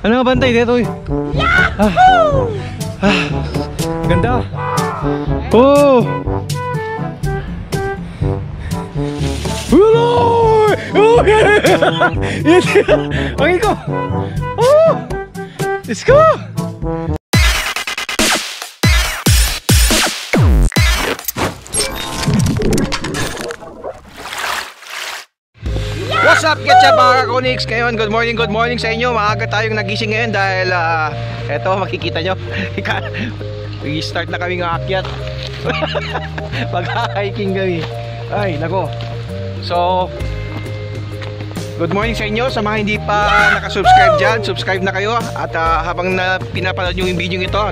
Ano nga bantay dito eh? Ganda. Oh! Hello! Oh! Yes! Ang iko! Oh! Let's go! What's up, Ketchup mga kakunix? Ngayon, good morning sa inyo. Maaga tayong nagising ngayon dahil eto, makikita nyo start na kami ng akyat. Mag-hiking kami. Ay, nako. So, good morning sa inyo. Sa mga hindi pa nakasubscribe dyan, subscribe na kayo. At habang pinapanood nyo yung video ito,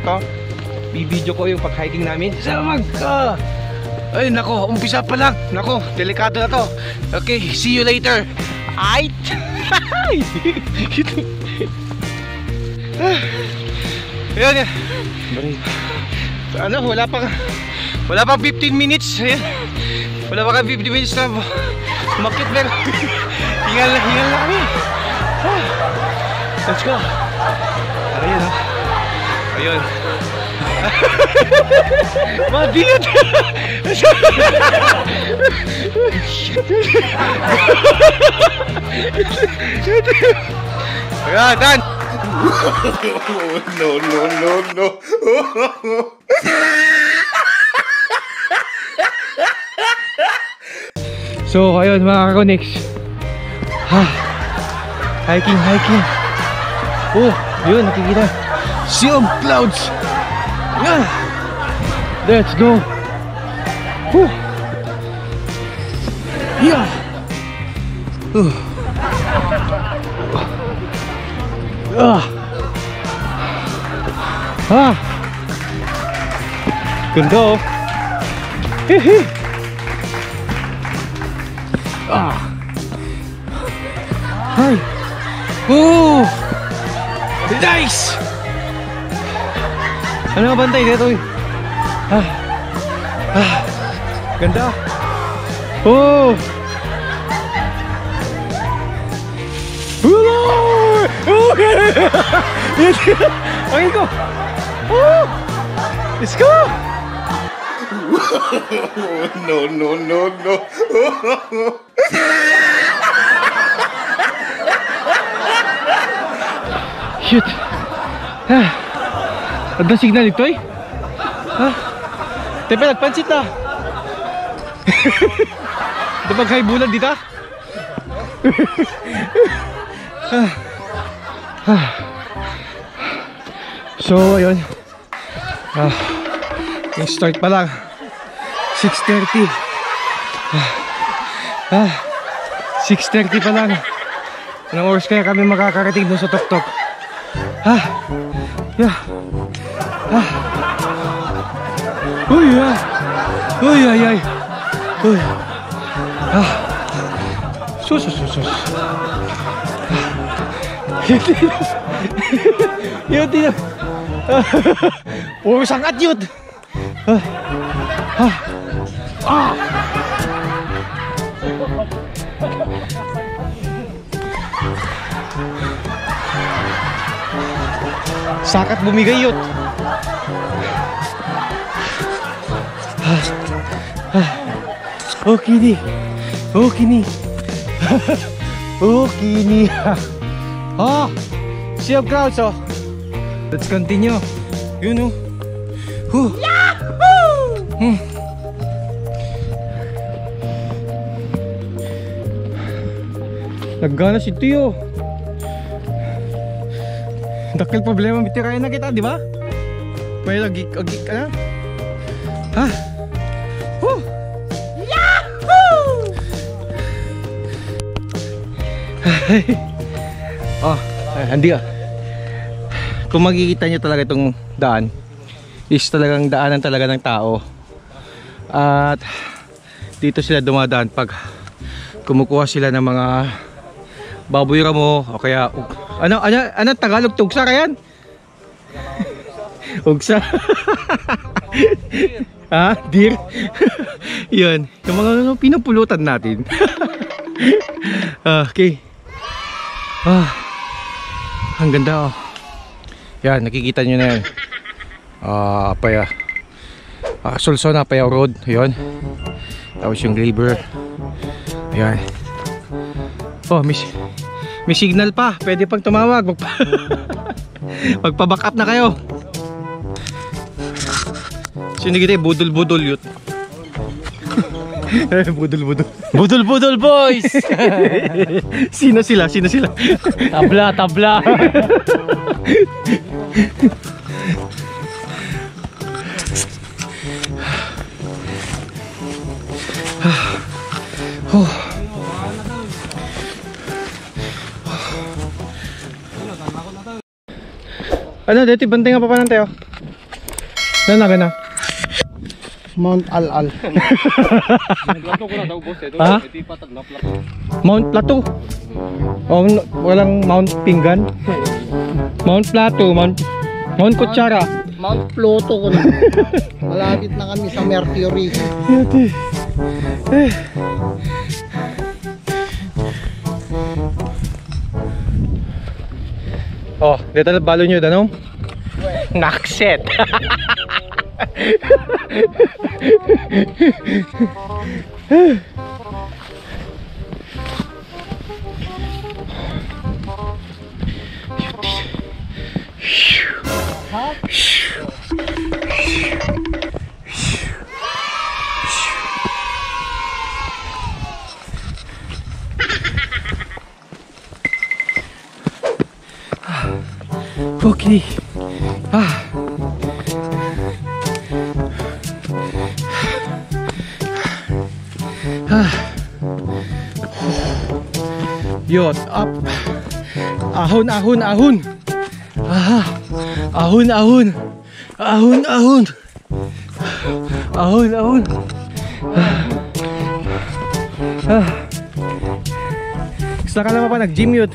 i-video ko yung pag-hiking namin. Ay nako, umpisa pa lang. Nako, delikado na to. Okay, see you later. Aight. Ayan. Ano, wala pang 15 minutes. Ayan. Wala pa kang 50 minutes na umakit, pero hingal na kami. Let's go. Ayan, ayun. Madiyot. Ayan, Dan. No. So, ayun mga kakonix. Hiking. Oh, yun, nakikita. Sea of clouds. Yeah. Let's go. Woo. Yeah. Ganda oh. Hi. Oh. Nice. Ano nga bantay dito eh? Ganda. Oh! Hello! Oh! Ang iko! Oh! Let's go! No. Shoot! Ada signal ito eh. Tepe, nagpansit na. Ito pag high bulag dito. So ayun, yung start pa lang 6:30. 6:30 pa lang. Anong oras kaya kami makakarating dun sa Tuktok? Yeah. Uy, ay. Uy. Sus. Yun. Puro sangat yun. Sakat bumigay yun. Okay ni. Sea of clouds oh. Let's continue. Yun oh. Yahoo! Naggana si Tiyo. Dakil problema bitirayan na kita, di ba? May lagi ano? Hindi kung makikita nyo talaga itong daan is talagang daanan talaga ng tao, at dito sila dumadaan pag kumukuha sila ng mga baboy ramo o kaya ano Tagalog tugsa kayan? Ugsa. Deer. Yun, yung mga pinupulutan natin. Okay. ang ganda oh. Yan, nakikita nyo na yan. Sulson na Apayao Road. Yun. Tapos yung Labor. Ayan. Oh, may signal pa. Pwede pang tumawag. Magpa-back up na kayo. Sino kita budol-budol yun. Budol-budol. Budol-budol boys. Sino sila? Tabla. Oh. Ano, dito bantay nga pa pa tayo. Gana. Mount Al-Al. Ha? Mount Plateau. Oh, walang Mount Pinggan. Mount Plateau, Mount Kutsara. Mount Pluto ko na. Malapit na kami sa Mercury. Oh, dito na balo nyo, danong? Nakset. Okay. Yun, up. Ahon. Ahon. Gusto ka naman pa nag-gym yun.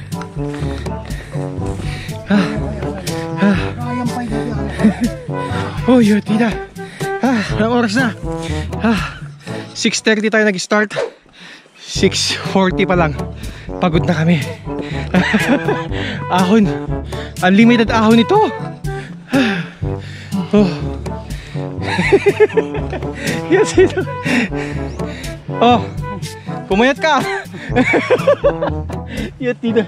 Oh, yun, tita. Anong oras na? 6:30 tayo nag-start. 6:40 pa lang. Pagod na kami. Ahon. Unlimited ahon ito. Oh. Yes, ito. Oh. Pumayat ka. Yan, tita.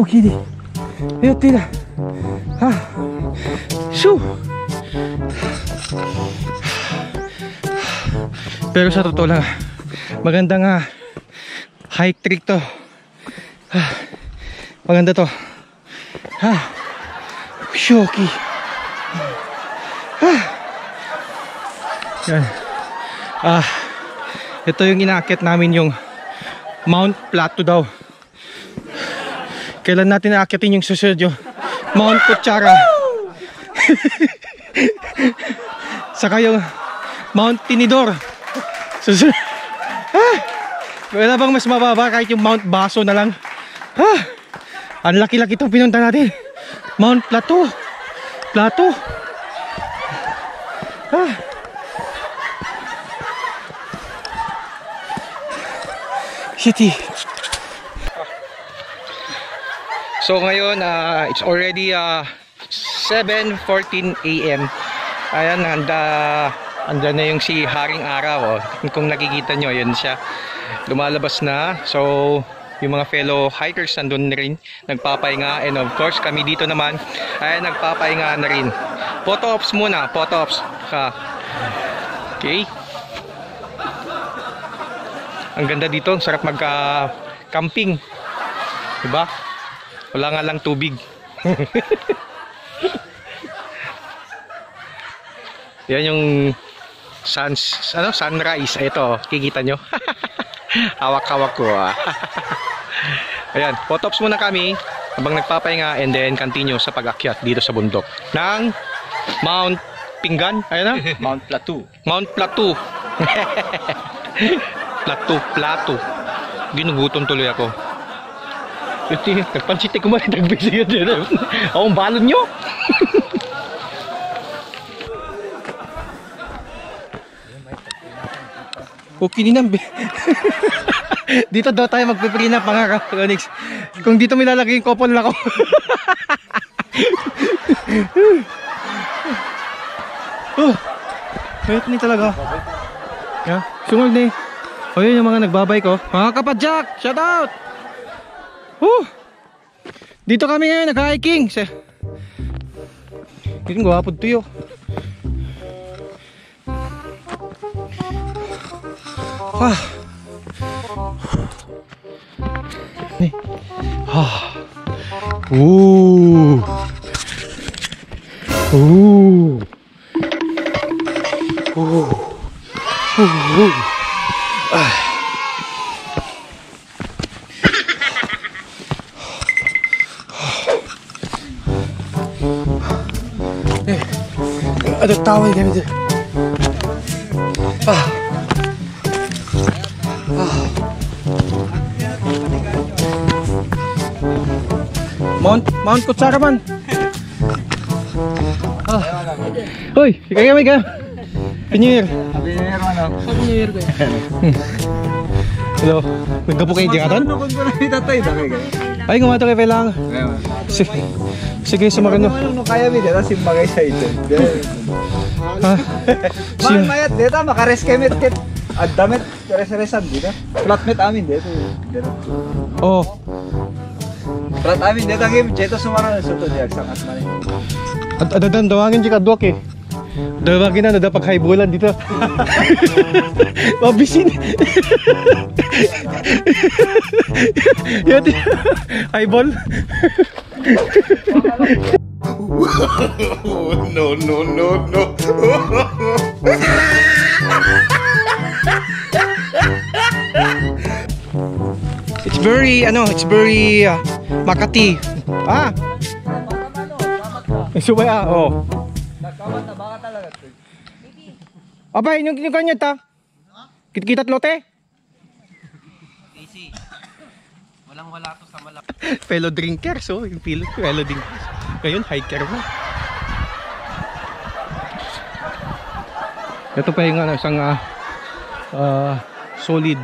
Okay di. Yan, tita. Shoo. Pero sa totoo lang, magandang hike trick to. Maganda to. Shoki. Yan. Ito yung inaakit namin, yung Mount Plateau daw. Kailan natin naakyatin yung susunod, yung Mount Kutsara. Saka yung Mount Tinidor. Susunod. Wala bang mas mababa kahit yung Mount Baso na lang? Ang laki-laki itong pinunta natin. Mount Plateau. City. So ngayon, it's already 7:14 AM. Ayan, andyan na yung si Haring Araw. Kung nakikita nyo, yun siya. Lumalabas na. So, yung mga fellow hikers nandun na rin, nagpapahinga. And of course, kami dito naman, ay nagpapahinga na rin. Photo ops muna, photo ops. Okay. Ang ganda dito, sarap magka-camping. Diba? Wala nga lang tubig. Yan yung sunrise. Ito, kikita nyo. Hawak-hawak ko. Ayan, photo ops muna kami habang nagpapahinga, and then continue sa pag-akyat dito sa bundok ng Mount Pinggan. Ayan na? Mount Plateau. Plateau. Ginugutom tuloy ako. Nagpansit ko man, nagbisi yun. Ang balon nyo. Okay din ang dito daw tayo magpiprenup mga ka-Onyx. Kung dito may lalagay yung couple na ko. Mayat ni talaga. Yeah, sungol ni. O yun yung mga nagbabay ko. Mga kapadyak, shout out! Dito kami ngayon nag-hiking. Dito yung gawapod tuyo. Ada tawag kami dito. Mount Kutsara man. Hoy, kaya may ka. Pinyer. Pinyer ko. Hello. Nagkapo kayo diyan aton? Ay, gumato kayo lang. Sige, sumakin mo. Ano kaya mi dito simbagay sa ito. Man mayat dito makareskemet kit. Addamet res-resan dito. Flatmet amin dito. Oh. Flat amin dito ngim jeto sumara na suto diag sangat man. Ada dan dawangin jika duak eh. Dawagin na dapat high-ballan dito. Mabisin. Yan. High-ball. No. It's very Makati. Subay oh. Nagkawan na baka talaga. Abay, yung kanya ta. Kit-kitat lote. Easy. Walang-wala to sa malaki. Fellow drinkers, oh, yung fellow drinkers. Ngayon, hiker na. Ito pa yung isang solid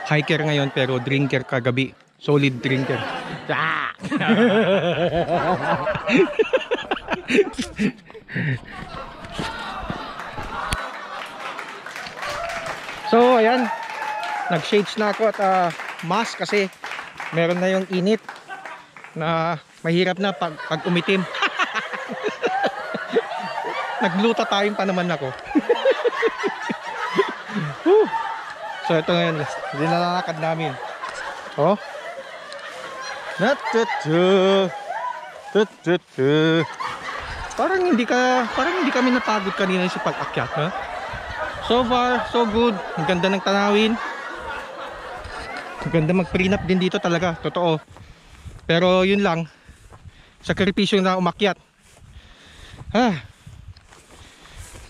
hiker ngayon pero drinker kagabi. Solid drinker. So ayan, nag-shades na ako at mask kasi meron na yung init na mahirap na pag umitim. Nagluta tayong pa naman ako. So ito ngayon, nilalakad namin. Oh. Parang hindi kami napagod kanina sa pag-akyat, ha? So far, so good. Ang ganda ng tanawin. Ang ganda mag-prenup din dito talaga, totoo. Pero yun lang, sakripisyo na umakyat.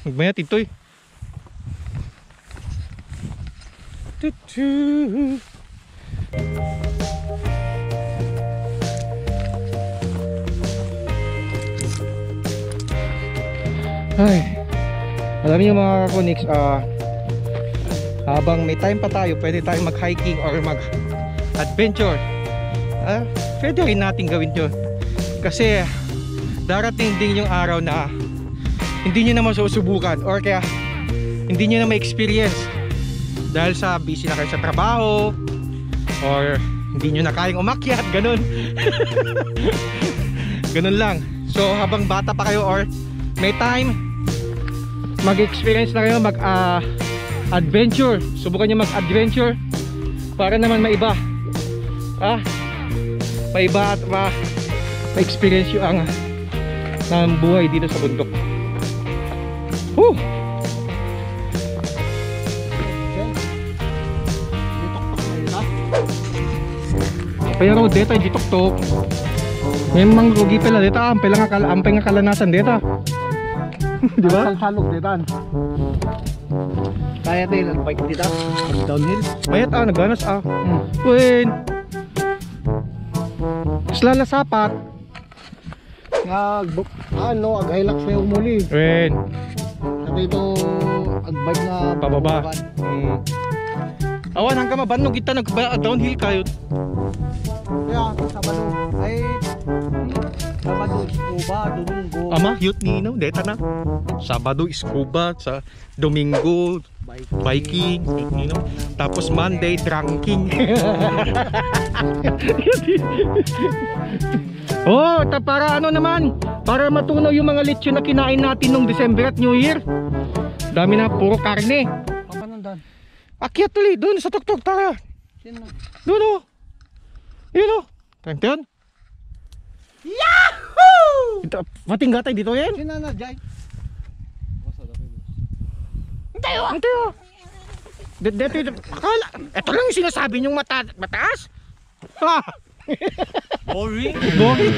Magbayat ito eh. Ay, alam niyo mga Konix, habang may time pa tayo, pwede tayong mag-hiking or mag-adventure. Pwede rin natin gawin yun. Kasi darating din yung araw na hindi nyo na masusubukan or kaya hindi nyo na ma-experience dahil sa busy na kayo sa trabaho or hindi nyo na kayang umakyat, ganun. Ganun lang. So habang bata pa kayo or may time, mag-experience na kayo, mag-adventure. Subukan nyo mag-adventure para naman maiba. Maiba at ma-experience yung ang buhay dito sa bundok. Pero dito ay ditok-tok. May mga rugi pala dito, ampay nga kalanasan dito. Di ba? Salsalog dito. Kaya tayo nag-bike dito. Downhill. Mayat nagganas Win. Slala sapat. Ag-hilux na yung muli. Win. Sabi ito, ag-bike na Pababa. Awan hanggang mabanog kita nag-downhill kayo. Kaya Sabado ay Sabado scuba, Domingo Ama, yut nino, deta na. Sabado scuba, sa Domingo biking, you know. Tapos Monday drinking. Oh, para ano naman, para matunaw yung mga lechon na kinain natin nung December at New Year. Dami na puro karne. Papanundan. Akyat tuloy, doon sa tuktok, tara. Sino? Doon o. Yun o. Tantiyan. Yahoo! Ito, mating gatay dito yan. Sino na, Jai? Antayo. Dito, akala. Ito lang yung sinasabi niyong mataas. Ha? Boring. Boring.